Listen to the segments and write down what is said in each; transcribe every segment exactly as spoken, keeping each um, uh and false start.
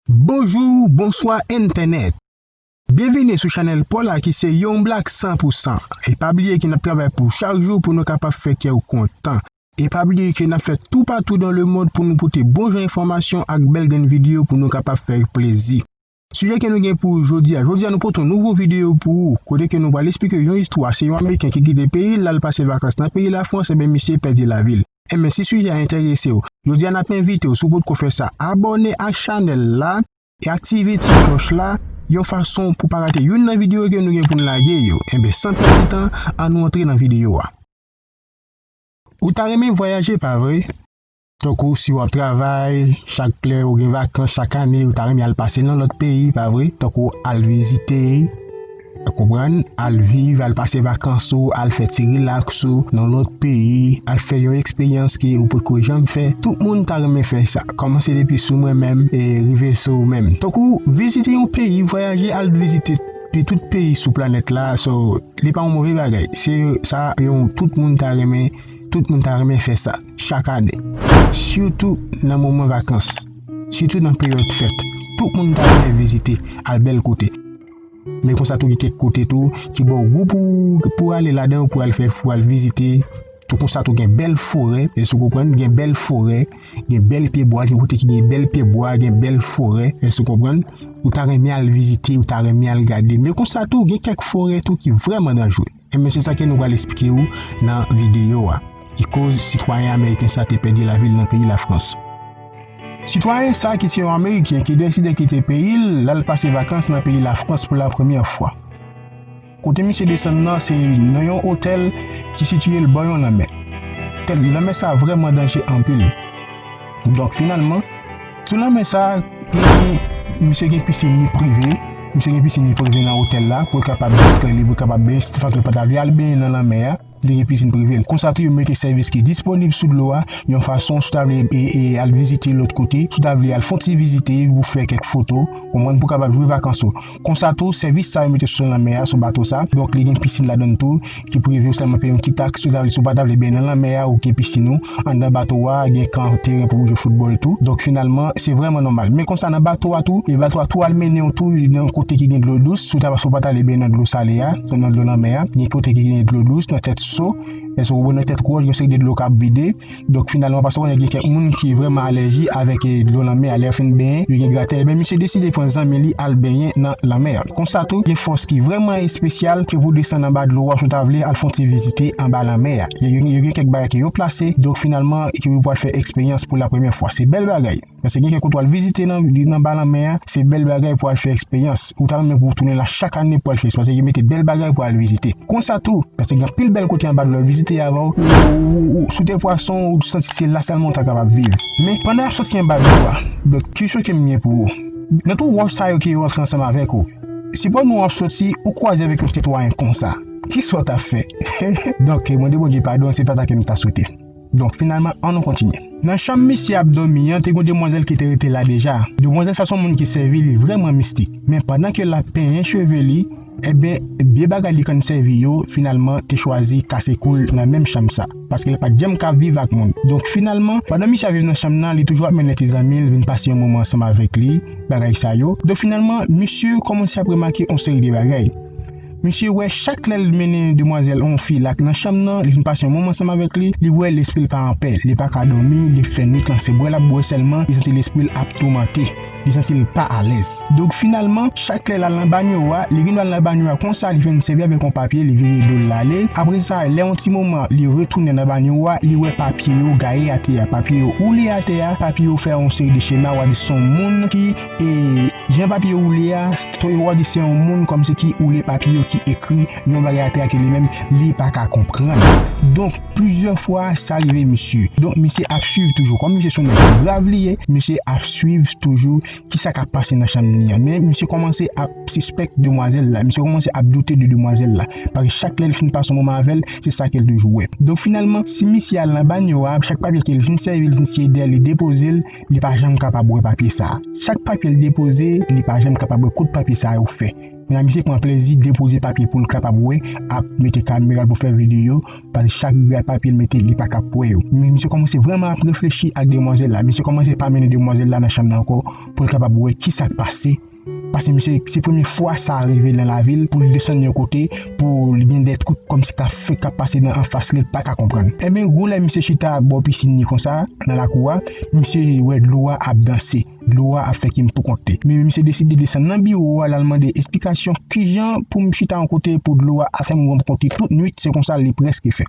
Bonjou, bonswa entènèt. Byenvini sou chanèl pa w la ki se Young Black san pou san. E pa bliye ke n ap travay pou chak jou pou nou kapab fè kè w kontan. E pa bliye ke n ap fè toupatou dans le monde pou nou pote bon jan enfòmasyon ak bèl grenn videyo pou nou kapab fè plezi. Sijè ke nou gen pou jodi a. Jodi a nou pote yon nouvo videyo pou ou, kote ke nou pral esplike yon istwa, se yon Ameriken ki kite peyi l, l al pase vakans nan peyi Lafrans, enben misye pèdi lavi l. Enben si sijè a enterese w, jodi a n ap envite w, si w potko fè sa, abòne ak chanèl la, e aktive ti klòch la, yon fason pou pa rate youn nan videyo ke nou gen pou n lage yo. Enben, san pèdi tan, ann nou antre nan videyo a. Ou ta renmen vwayaje, pa vre? Tankou si w ap travay, chak lè ou gen vakans, chak ane, ou ta renmen al pase nan lòt peyi, pa vre? Tankou al vizite, ou konprann, al viv, al pase vakans ou, al fè ti rilaks ou nan lòt peyi, al fè yon eksperyans ke ou potko janm fè. Tout moun ta renmen fè sa. Kòmanse depi sou mwen menm e rive sou ou menm. Tankou vizite yon peyi, vwayaje al vizite pi tout peyi sou planèt la, so, li pa yon move bagay. Se sa yon tout moun ta renmen, tout moun ta renmen fè sa chak ane. Sitou nan moman vakans. Sitou nan peryòd fèt. Tout moun ta renmen vizite, al bèl kote. Men konsa tou gen kèk kote tou ki ba w gou pou, pou ale ladan, pou al fè, pou al vizite. Tou konsa tou gen bèl forè, èske w konprann? Gen bèl forè, gen bèl pyebwa, gen kote ki gen bèl pyebwa, gen bèl forè, èske w konprann? Ou ta renmen al vizite, ou ta renmen al gade. Men konsa tou gen kèk forè tou ki vrèman danjre. Enben se sa ke nou pral esplike w nan videyo a. Ki koz sitwayen ameriken sa te pèdi lavi l nan peyi Lafrans. Sitwayen sa ki se yon Ameriken ki deside kite peyi l, l al pase vakans nan peyi Lafrans pou la premyè fwa. Kote misye desann nan se nan yon otèl ki sitiye l bò yon lanmè. Tèl lanmè sa vrèman danje anpil. Donk finalman, sou lanmè sa, gen, misye gen pisin li prive, misye gen pisin li prive nan otèl la pou l kapab distrè li, pou l kapab benyen, si toufason l pa ta vle al benyen nan lanmè a. Li gen pisin prive l. Konsa tou, yo mete sèvis ki disponib sou dlo a, yon fason, si w ta vle, e, e, al vizite lòt kote, si w ta vle al fè yon ti vizite, pou fè kèk foto, konprann, pou w kapab jwe vakans ou. Konsa tou, sèvis sa yo mete sou lanmè a, sou bato sa. Donk, li gen pisin ladan l tou, ki prive w sèlman peye yon ti taks, si w ta vle, si w pa ta vle benyen nan lanmè a, ou gen pisin ou, anndan bato a, gen kan teren pou w jwe foutbòl tou. Donk, finalman, se vrèman nòmal. Men konsa, nan bato a tou, e bato a tou al mennen w tou nan kote ki gen dlo dous, si w ta, si w pa ta vle benyen nan dlo sale a, nan dlo lanmè a, gen kote ki gen dlo dous, nan tèt so, èske w konprann, nan tèt wòch, gen seri de dlo k ap vide. Donk, finalman, paske w konnen gen kèk moun ki vrèman alèji avèk, eh, dlo lanmè a, lè yo fin benyen, yo gen gratèl. Ebyen, misye deside pran zanmi li al benyen nan lanmè a. Konsa tou, gen fòs ki vrèman espesyal ke pou desann anba dlo a, si w ta vle al fè yon ti vizite anba lanmè a. Yo, yo, yo gen kèk bagay ke yo plase, donk, finalman, ke yo pral fè eksperyans pou la premyè fwa. Se bèl bagay. Paske gen kèk kote w al vizite nan, nan ba lanmè a, se bèl bagay pou al fè eksperyans. Ou ta renmen pou w tounen la chak ane pou al fè eksperyans. Paske yo mete bèl bagay pou al vizite. Konsa tou, paske gen anpil bèl kote anba dlo w vizite avan w, ou, ou, ou, si w te pwason, ou santi se la sèlman w ta kapab viv. Men, pandan y ap soti anba dlo a, donk, kesyon ke m gen pou ou. Nan tout wòch sa yo ke yo antre ansanm avèk ou, sipozon w ap soti, ou kwaze avèk yon sitwayen konsa. Kisa w t ap fè? Donk, mande Bondye padon, se pa sa ke m ta swete. Donk, finalman, ann nou kontinye. Nan chanm misye ap dòmi an, te gen yon demwazèl ki te rete la deja. Demwazèl sa se yon moun ki sèvi li vrèman mistik. Men pandan ke l ap penyen cheve li, ebyen, vye bagay li konn sèvi yo, finalman, te chwazi kase kou l nan menm chanm sa. Paske l pa t janm ka viv ak moun. Donk, finalman, pandan misye ap viv nan chanm nan, li toujou ap mennen ti zanmi l vin pase yon moman ansanm avèk li, bagay sa yo. Donk, finalman, misye kòmanse ap remake yon seri de bagay. Misye wè chak lè l mennen demwazèl, yon fi la nan chanm nan, li fin pase yon moman ansanm avèk li, li wè lespri l pa anpè, li pa ka dòmi, li fè nwit lan se bwè l ap bwè sèlman, li santi lespri l ap toumante, li santi l pa alèz. Donk finalman, chak lè l al nan banyo a, li gen dwa al nan banyo a konsa, li fin sèvi avèk yon papye, li vire do l l ale. Apre sa, lè yon ti moman, li retounen nan banyo a, li wè papye yo gaye atè a, papye yo woule atè a, papye yo fè yon seri de chema, w a di se yon moun ki, e, Jan papye yo woule a, Toye Ward se yon moun kòmsi ki woule papye yo, ki ekri yon bagay atè ke li menm li pa ka konprann. Donk, plizyè fwa sa rive misye. Donk, misye ap swiv toujou. Kòm misye se yon nèg grav li ye, misye ap swiv toujou kisa k ap pase nan chanm li an. Men misye kòmanse ap sispèk demwazèl la. Misye kòmanse ap doute de demwazèl la. Paske chak lè l fin pase yon moman avè l, se sa ke l toujou wè. Donk, finalman, si misye al nan banyo a, chak papye ke l fin sèvi, l fin siye dèyè, li depoze l, li pa janm kapab wè papye sa a. Chak papye l depoze, li pa janm kapab wè kot papye sa yo fè. Kounye a, misye pran plezi depoze papye pou l kapab wè, ap mete kamera l pou fè videyo, paske chak grenn papye l mete, li pa ka wè yo. Men misye kòmanse vrèman ap reflechi ak demwazèl la. Misye kòmanse pa mennen demwazèl la nan chanm nan ankò pou l kapab wè kisa k pase. Paske misye, se premye fwa sa rive nan lavi l, pou l desann yon kote, pou li gen de twoup kòmsi k ap fè, k ap pase nan anfas li, l pa ka konprann. Enben, gwo lè misye chita bò pisin li konsa, nan lakou a, misye wè dlo a ap danse. Dlo a ap fè kè m pou kont li. Men misye deside desann nan biwo a, l al mande esplikasyon kijan pou m chita yon kote pou dlo a ap fè m wè m pou kont li tout nwit, se konsa li prèske fè.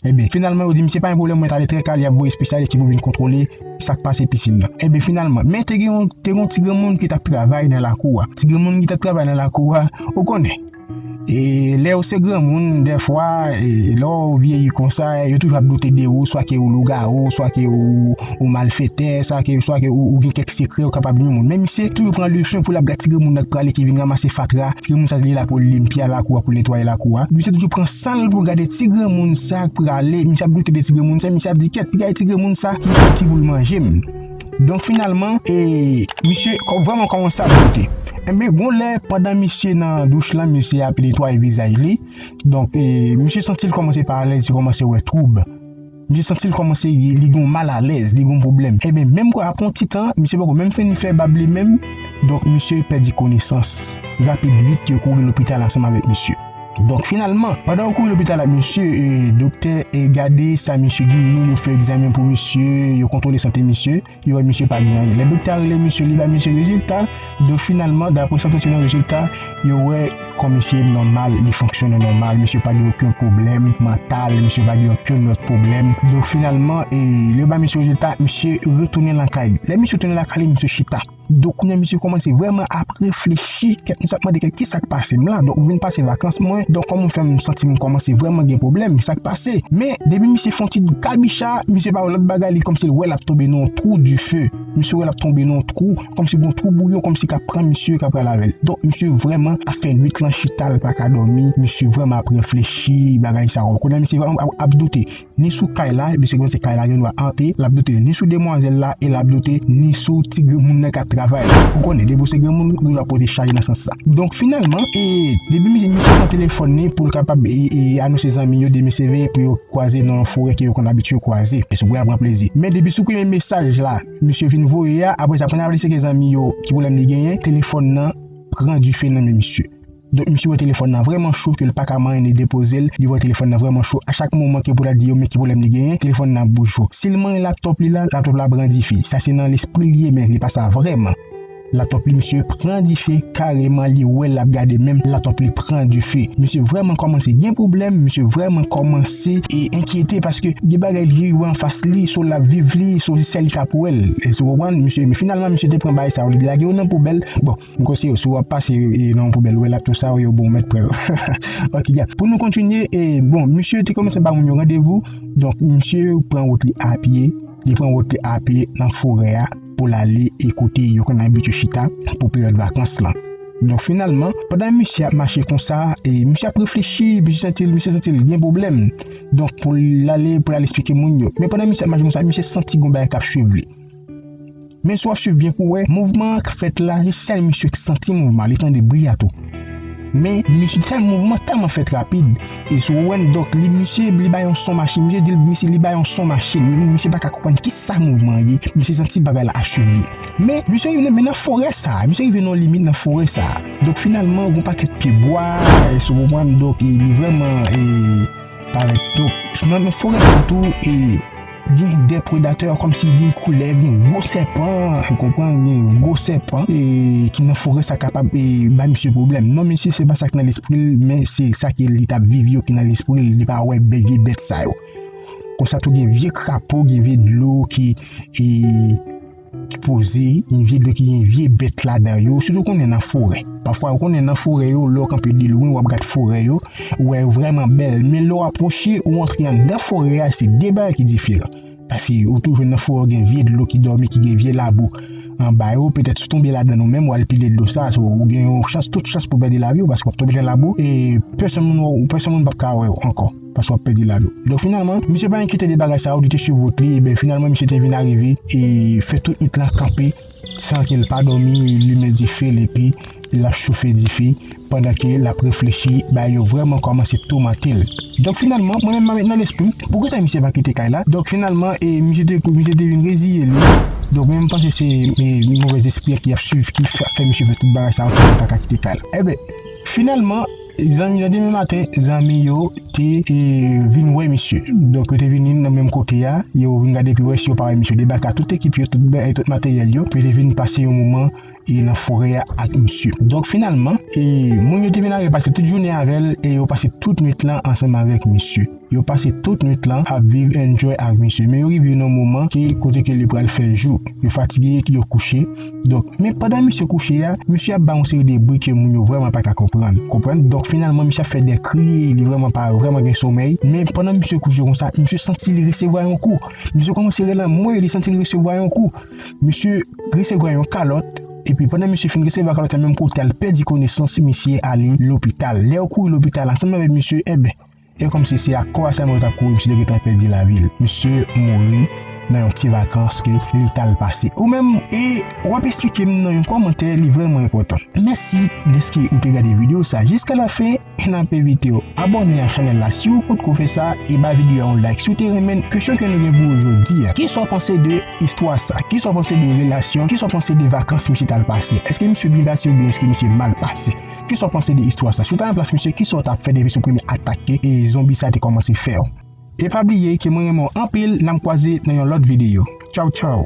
Ebyen, finalman, yo di misye pa gen pwoblèm, mwen t ale trè kale, y ap voye espesyalis ki pou vin kontwole sa k pase pisin nan. Ebyen, finalman, men te gen yon, te gen yon ti granmoun ki t ap travay nan lakou a. Ti granmoun ki t ap travay nan lakou a, ou konnen. E lè w se granmoun, dèfwa, e lè w vyeyi konsa, yo toujou ap doute de ou, swa ke ou lougawou, swa ke ou, ou malfetè, swa ke, swa ke ou, ou gen kèk sekrè, ou kapab yon moun. Men misye toujou pran leson pou l ap gad ti granmoun nan k prale, ki vin ranmase fatra. Ti granmoun sa, li la pou l limpye lakou a, pou l netwaye lakou a. Misye toujou pran san l pou gade ti granmoun sa k prale. Misye ap doute de ti granmoun sa, misye ap di, "Kèt, piga ti granmoun sa ki soti pou l manje m." Donk, finalman, e, misye kò-, vrèman kòmanse ap doute. Enben, gon lè, pandan misye nan douch lan, misye ap netwaye vizaj li. Donk, e, misye santi l kòmanse pa alèz, li kòmanse wè twoub. Misye santi l kòmanse, li gen yon malalèz, li gen yon pwoblèm. Enben, menm kwa, apre yon ti tan, misye poko menm fin fè bab li menm. Donk, misye pèdi konesans. Rapid vit, yo kouri lopital ansanm avèk misye. Donk, finalman, pandan yo kouri lopital ak misye, e, doktè, e, gade sa misye genyen, yo fè egzamen pou misye, yo kontwole sante misye, yo wè misye pa gen anyen. Lè doktè a rele misye, li ba misye rezilta. Donk, finalman, dapre sa k soti nan rezilta, yo wè kò misye nòmal, li fonksyone nòmal, misye pa gen okenn pwoblèm mantal, misye pa gen okenn lòt pwoblèm. Donk, finalman, e, yo ba misye rezilta, misye retounen lakay li. Lè misye retounen lakay li, misye chita. Donk, kounye a, misye kòmanse vrèman ap reflechi, kèt, misye ap mande kèt, "Kisa k pase m la?" Donk, m vin pase vakans mwen. Donk, kòman fè m santi m kòmanse vrèman gen pwoblèm? Sa k pase? Men, depi misye fè yon ti kabicha, misye pa wè lòt bagay, li kòmsi l wè l ap tonbe nan yon twou dife. Misye wè l ap tonbe nan yon twou, kòmsi gon twou bouyon, kòmsi k ap pran misye, k ap pral avè l. Donk, misye vrèman ap fè nwit lan chita, l pa ka dòmi. Misye vrèman ap reflechi, bagay sa yo. Kounye a, misye vrèman ap, ap doute. Ni sou kay la, misye kòmanse kay la, gen dwa ante, l ap doute ni sou demwazèl la, e l ap doute ni sou ti granmoun nan k ap travay la. Ou konnen, depi w se granmoun, ou dwe pote chay nan sans sa. Donk, finalman, e, depi misye, misye pran telefòn li pou l kapab, e, e, anonse zanmi yo de M S V pou yo kwaze nan yon forè ke yo konn abitye kwaze. Mesye pran plezi. Men depi sou premye mesaj la, misye vin voye a, apre sa, pandan l ap eseye zanmi yo, ki pwoblèm li genyen, telefòn nan pran dife nan men misye. Donk, misye wè telefòn nan vrèman cho, ke l pa ka manyen ni depoze l, li wè telefòn nan vrèman cho. A chak moman ke pou l al di yo, men ki pwoblèm li genyen, telefòn nan ap bouje. Si l manyen laptòp li la, laptòp la pran dife. Sa se nan lespri l ye, men li pa sa vrèman. Laptòp li, misye pran dife, kareman, li wè l ap gade menm, laptòp li pran dife. Misye vrèman kòmanse gen pwoblèm, misye vrèman kòmanse e enkyete, paske gen bagay li wè anfas li, so l ap viv li, so se sèl li k ap wè l. Èske w konprann? Misye, men finalman, misye te pran bagay sa yo, li lage yo nan poubèl. Bon, M konseye w, si w ap pase, e, nan yon poubèl, wè laptòp sa yo, bon, w mèt pran yo. Ok, ya. Pou nou kontinye, e, bon, misye te kòmanse ba moun yo randevou. Donk, misye pran wout li apye. Li pran wout li apye nan forè a pou l ale, e, kote yo konn abitye chita pou peryòd vakans lan. Donk, finalman, pandan misye ap mache konsa, e, misye ap reflechi, misye santi l, misye santi l gen pwoblèm. Donk, pou l ale, pou l al esplike moun yo. Men pandan misye ap mache konsa, misye santi gon bagay k ap swiv li. Men si w ap swiv byen pou w wè, mouvman an k fèt la, se sèl misye k santi mouvman an, li tande bri a tou. Men misye tèl mouvman tèlman fèt rapid, e si w wè, donk, li, misye, li bay yon son machin, misye di l, misye, li bay yon son machin, men misye pa ka konprann kisa mouvman an ye, misye santi bagay la ap swiv li. Men misye rive, men nan forè sa a, misye rive nan yon limit nan forè sa a. Donk, finalman, gon pakèt pyebwa, e si w konprann, donk, e, li vrèman, e, parèt. Donk, nan, nan forè sa a tou, e, gen de predatè, kòmsi gen koulèv, gen gwo sèpan, ou konprann, gen gwo sèpan, e, ki nan forè sa kapab, e, bay misye pwoblèm. Non, mesye, se pa sa k nan lespri l, men se sa ke li t ap viv yo ki nan lespri l, li pa wè bèl vye bèt sa yo. Konsa tou gen vye krapo, gen vye dlo ki, e, ki poze, yon vye dlo ki gen vye bèt ladan yo, sitou konnen nan forè. Pafwa, ou konnen nan forè yo, lè w kanpe de lwen, w ap gad forè yo, ou wè yo vrèman bèl. Men lè w apwoche, ou antre anndan forè a, se de bagay ki diferan. Paske ou toujou nan forè, gen vye dlo ki dòmi, ki gen vye labou anba yo, petèt si w tonbe ladan ou menm, w al pile dlo sa, so, ou gen yon chans, tout chans pou w pèdi lavi w, paske w ap tonbe nan labou, e pèsonn moun wè w, pèsonn moun p ap ka wè w ankò, paske w ap pèdi lavi w. Donk, finalman, misye pa enkyete de bagay sa yo, li te swiv wout li, e ben, finalman, misye te vin arive, e fè tout nwit lan kanpe, san ke l pa dòmi, limen dife l, epi l ap chofe dife, pandan ke l ap reflechi, bagay yo vrèman kòmanse toumante l. Donk, finalman, mwen menm, mwen met nan lespri m, poukisa misye pa kite kay la? Donk, finalman, e, misye te, misye te vin reziye li. Donk, mwen, m panse se, e, movèz espri ki ap swiv, ki fè, fè misye fè tout bagay sa yo, ki pa ka kite kay la. Eben, finalman, zanmi, nan demen maten, zanmi yo te, e, vin wè misye. Donk, yo te vin nan menm kote a, yo vin gade pou wè si yo pa wè misye. Debake ak tout ekip yo, tout, e, tout materyèl yo, pou yo te vin pase yon moman, e, nan forè a ak misye. Donk, finalman, e, moun yo te vin arive pase tout jounen avè l, e yo pase tout nwit lan ansanm avèk misye. Yo pase tout nwit lan ap viv, enjoy ak misye. Men yo rive nan moman ke, kote ke li pral fè jou. Yo fatige, yo kouche. Donk, men pandan misye kouche a, misye ap bay yon seri de bri ke moun yo vrèman pa ka konprann. Konprann? Donk, finalman, misye ap fè de kri, li vrèman pa vrèman gen somèy. Men pandan misye kouche konsa, misye santi li resevwa yon kou. Misye kòmanse rele anmwe, li santi li resevwa yon kou. Misye resevwa yon kalòt, epi pandan misye fin resevwa kalòt la, menm kote a, l pèdi konesans, misye ale lopital. Lè yo kouri lopital ansanm avèk misye, enben, e kòmsi se ak kò a sèlman yo t ap kouri, misye te gentan pèdi lavi l. Misye mouri nan yon ti vakans ke li t al pase. Ou menm, e w ap esplike m nan yon kòmantè, li vrèman enpòtan. Mèsi dèske ou te gade videyo sa jiska lafen, e n ap envite w abòne a chanèl la si ou potko fè sa, e ba videyo a yon like si w te renmen kesyon ke nou gen pou ou jodi a. Kisa w panse de istwa sa? Kisa w panse de relasyon? Kisa w panse de vakans misye t al pase? Èske misye byen pase oubyen èske misye mal pase? Kisa w panse de istwa sa? Si w ta nan plas misye, kisa w t ap fè depi sou premye atak ke, e, zonbi sa te kòmanse fè w? E pa bliye ke mwen renmen w anpil, n ap kwaze nan yon lòt videyo. Tchaw, tchaw!